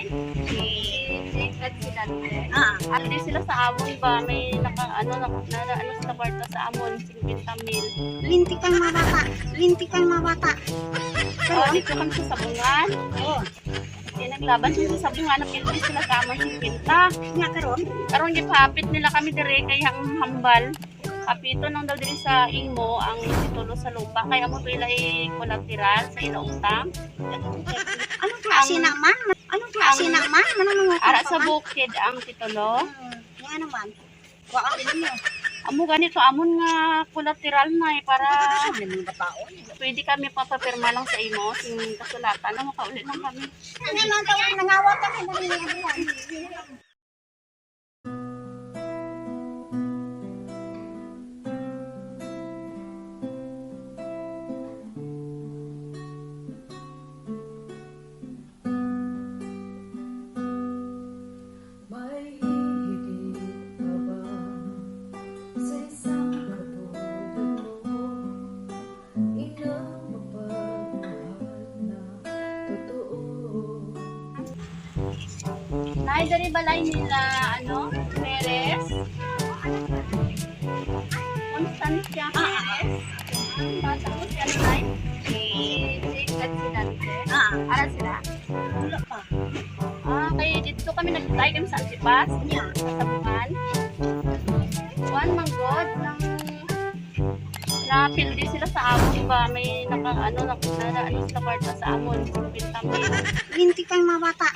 Nay? Si Jake at si Dante. Ah, At di sila sa amon ba? May naka, ano, na, na, ano sa kwarta sa amon, 50 mil. Lintik kang mga bata. Lintik kang mga bata. Oh, dito kami sa sabungan. Oh, Di naglaban sila sa sabungan, napildi sila sa amon 50. nga karon. Karon gipapit nila kami dire kay ang hambal. Kapito nang daw diri sa imo ang titulo sa lupa kay amo to ila collateral sa ila utang. Anong klase naman? Anong klase naman? Manong mga Ara sa bukid ang titulo. Nga naman. Wa ang ninyo. Amo ganito amon nga collateral na eh, para Ano mga batao? pwede kami papapirma lang sa imo sing kasulatan na makauli lang kami. Nga man daw nangawat kami nani. May hihigit pa ba sa isang katulad mo? Inang mapagmahal na totoo. Nay, diri balay nila ano, Perez. Constancia Perez. Bata ko siya nay. Si Jake at si Dante. Ah, Ara sila. wala pa. Ah, kay dito kami nagtay kami sa Antipas. Nya. Sa sabungan. Juan Manggod ng napildi sila sa amon ba may naka ano na, na ano sa kwarta sa amon 50 mil. Lintik kang mga bata.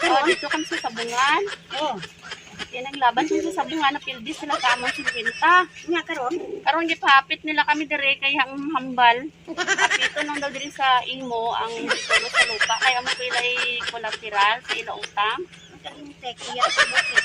Oh, dito kami sa sabungan. Oh, Di naglaban sila sa sabungan, napildi sila sa amon 50. nga karon. Karon gipapit nila kami dire kay ang hambal. Kapito nang daw diri sa imo ang titulo sa lupa kay amo to ila collateral sa ila utang. Kalintik iya sa bukid.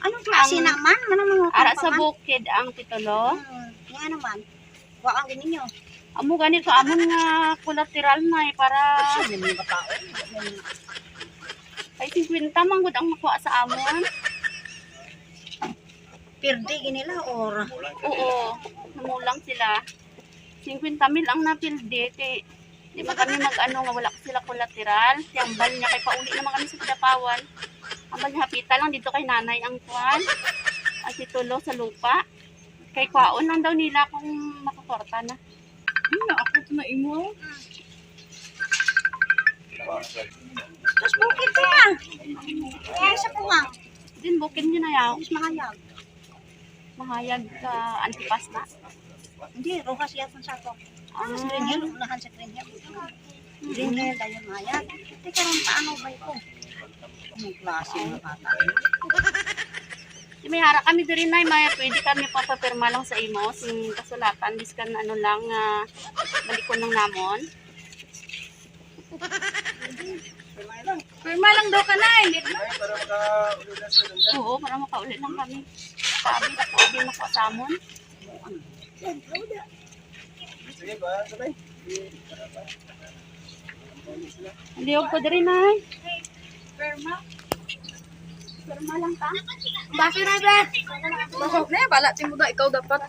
Anong klase naman? Manong mga Ara sa bukid ang titulo. Nga naman. Wa ang ninyo. Amo ganito amon nga collateral na eh, para Ano mga batao? kay 50 man gud ang makuha sa amon. Pirdi ginila or Oo, namulang sila. 50 mil ang napildi. Kay, di ba kami mag-ano nga wala sila collateral. Siyambal niya kay pauli naman kami sa Kidapawan. Ambal niya hapita lang dito kay nanay ang kuan. Ang titulo sa lupa. Kay kwaon lang daw nila kung makakorta na. Ano, ako ito na imo. Tapos bukid ko na. Kaya sa puwang. Din bukid niyo na yaw. Mas mahayag. Mahayag ka antipas na. Hindi, rojas yapon sa ako. Ah, Mas Green Hill, unahan sa Green Hill. Green Hill, dahil mahayag. Teka ron, paano ba ito? Anong klase ng bata? Di may hara kami diri nay, may pwede kami papapirma lang sa imo sing kasulatan biskan ano lang balikon lang namon. Pirma lang daw ka, Nay. Oo, para makauli lang kami. Sabi na po, abi makuha sa amon. Hindi ko diri nay. Pirma. Pirma lang ta. Basi na, be. Basok na, bala mo da, ikaw dapat.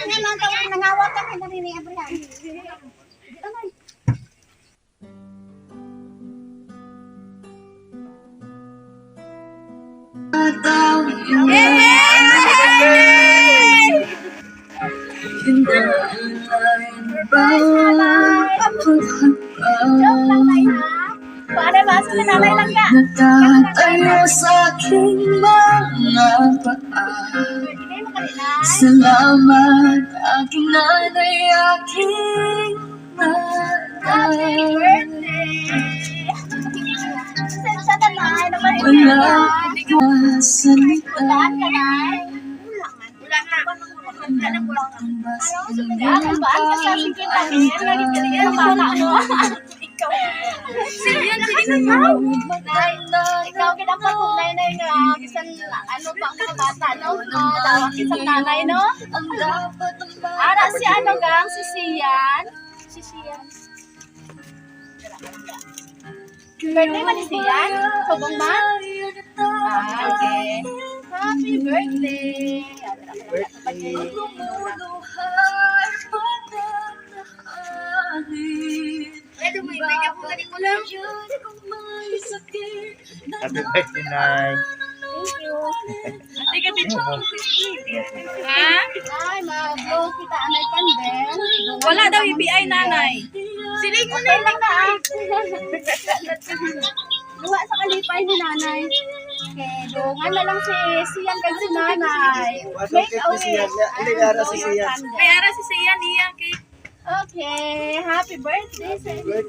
Ano man daw nangawat kami nani ni Abraham. Paano ba? Sa nanay lang ka. Nakatayo sa aking mga paa. Salamat aking nanay, aking nanay. Pasensya na nay. Wala akong salita. Wala man. Ano ba? Ang kasasing kita. Lagi ka rin ang bata mo. Nay, ikaw gid ang patunay na nga bisan ano pa ang mga bata no? Tawag kitang nanay no? Ang dapat ang Ara si ano gang si Sian. Si Sian. Birthday man ni Sian? Subong man? Ah, okay. Happy birthday! Lumuluhay, pananahan. Happy birthday, Nay. Thank you. Teka, bitch. Ha? Ay, mag-blow kita anay candle. Wala daw EBI, nanay. Siling mo Okay lang na ah. Luwa sa kalipay ni nanay. Okay, dungan na lang si Sian kag si nanay. Make a wish. Hindi, ara si Sian. May ara si Sian, iya, cake. Okay, happy birthday sa inyo.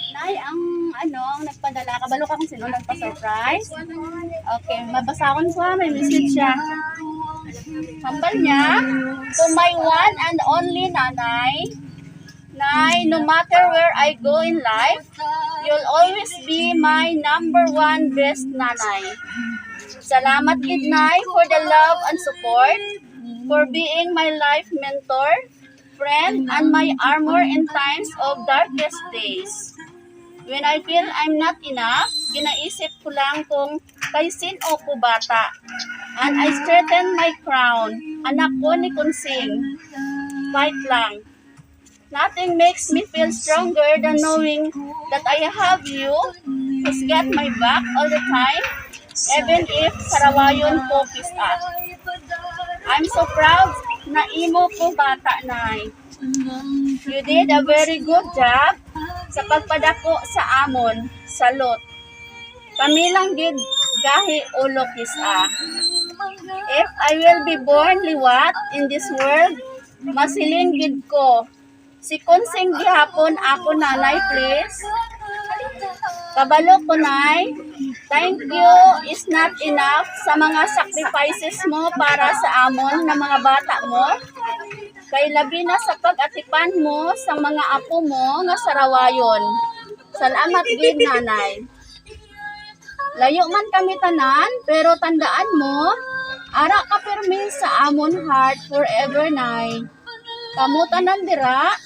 Nay, ang ano, ang nagpadala, kabalo ka kung sino nagpa-surprise. Okay, mabasahon ko ha, may message siya. Hambal niya, "To my one and only nanay, Nay, no matter where I go in life, you'll always be my number one best nanay. Salamat gid, Nay, for the love and support, for being my life mentor, friend, and my armor in times of darkest days. When I feel I'm not enough, ginaisip ko lang kung kay sino ko bata. And I straighten my crown. Anak ko ni Kunsing. Fight lang. Nothing makes me feel stronger than knowing that I have you who's got my back all the time, even if sarawayon ko kisa. I'm so proud na imo ko bata, Nay. You did a very good job sa pagpadako sa amon, salot. Kami lang gid gahi ulo kisa. If I will be born liwat in this world, masiling gid ko. Si Konsing gihapon ako, nanay, please. Kabalo ko, Nay. Thank you is not enough sa mga sacrifices mo para sa amon na mga bata mo. Kay labi na sa pag-atipan mo sa mga apo mo nga sarawayon. Salamat gid, nanay. Layo man kami tanan, pero tandaan mo, ara ka permi sa amon heart forever, Nay. Kamo tanan dira,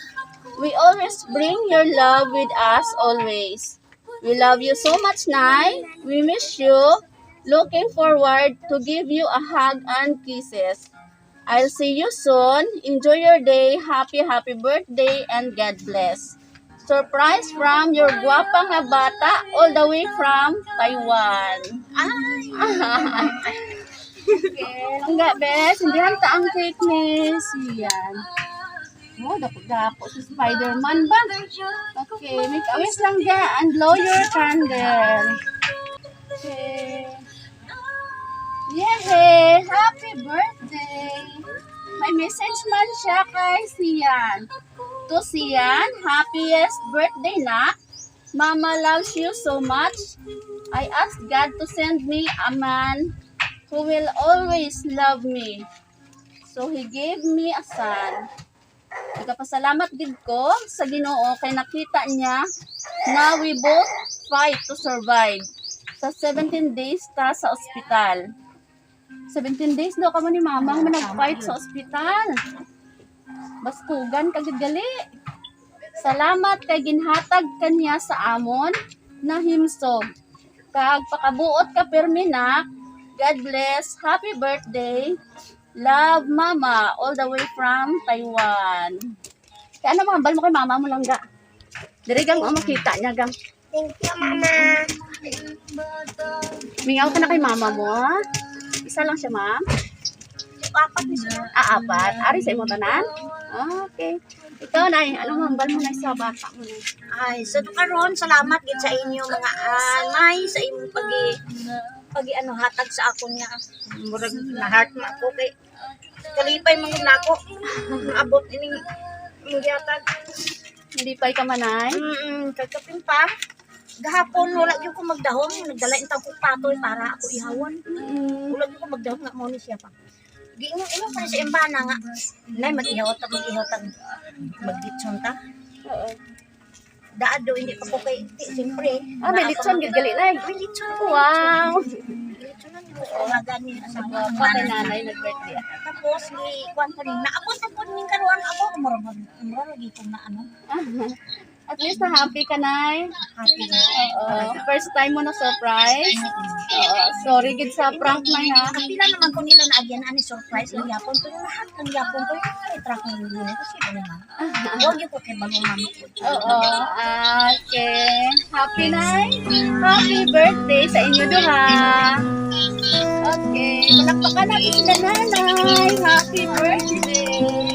we always bring your love with us always. We love you so much, Nay. We miss you. Looking forward to give you a hug and kisses. I'll see you soon. Enjoy your day. Happy, happy birthday and God bless. Surprise from your guwapa nga bata all the way from Taiwan." Okay. Langga, bes. Hindi hanta ang cake ni Sian. Oh, dako-dako si Spider-Man ba? Okay, make a wish lang ga and blow your candle. Okay. Yay! Happy birthday! May message man siya kay Sian. "To Sian, happiest birthday na. Mama loves you so much. I asked God to send me a man who will always love me. So he gave me a son. Nagapasalamat gid ko sa Ginoo kay nakita niya na we both fight to survive sa 17 days ta sa ospital." 17 days daw kamo ni Mamang nag-fight sa ospital. Baskugan kagid gali. "Salamat kay ginhatag kanya sa amon na himsog. Kag pakabuot ka pirmi na. God bless. Happy birthday. Love, Mama, all the way from Taiwan." Kaya ano mga bal mo kay mama mo lang ga? Dire gang oh, makita niya gang. Thank you, Mama. Mingaw ka na kay mama mo, ah. Isa lang siya, ma'am. Apat ni siya. Ah, apat. Ari sa imo tanan? Ah, okay. Ikaw, Nay, ano hambal mo na sa bata mo na? Ay, so karon salamat gid sa inyo mga anay sa imong pagi ano hatag sa akon nga murag na heart ma ako kay kalipay man gud nako maabot ining imong gihatag. Nalipay ka man, Nay? Kagkapin pa. Gahapon wala gyud ko magdahom, nagdala intang ko patoy para ako ihawon. Wala gyud ko magdahom nga mo ni siya pa. Giingon ingon pa ni sa embana nga, "Nay, mag-ihaw ta, mag-ihaw ta, maglitson ta." Oo. Daad do hindi pa ko kay ti, siyempre. Ah, may litson gid gali, Nay. May litson ko. Wow. Litson na niyo ko ni asawa. Pa kay nanay nag-birthday. Tapos ni kuan pa rin. Naabot na pud ning karuan ako murag murag lagi kong na ano. At least na happy ka, Nay. Happy na. Oo. First time mo na surprise. Oo. Sorry gid sa prank na ha. Kapila naman ko nila naagyan ani surprise lang yapon pero lahat ng yapon ko yung may truck ng nila kasi ano na. Huwag yung ko kay bagong mami ko. Oo. Okay. Happy, Nay. Happy birthday sa inyo duha. Okay. Palakpakan natin sila, Nanay. Happy birthday.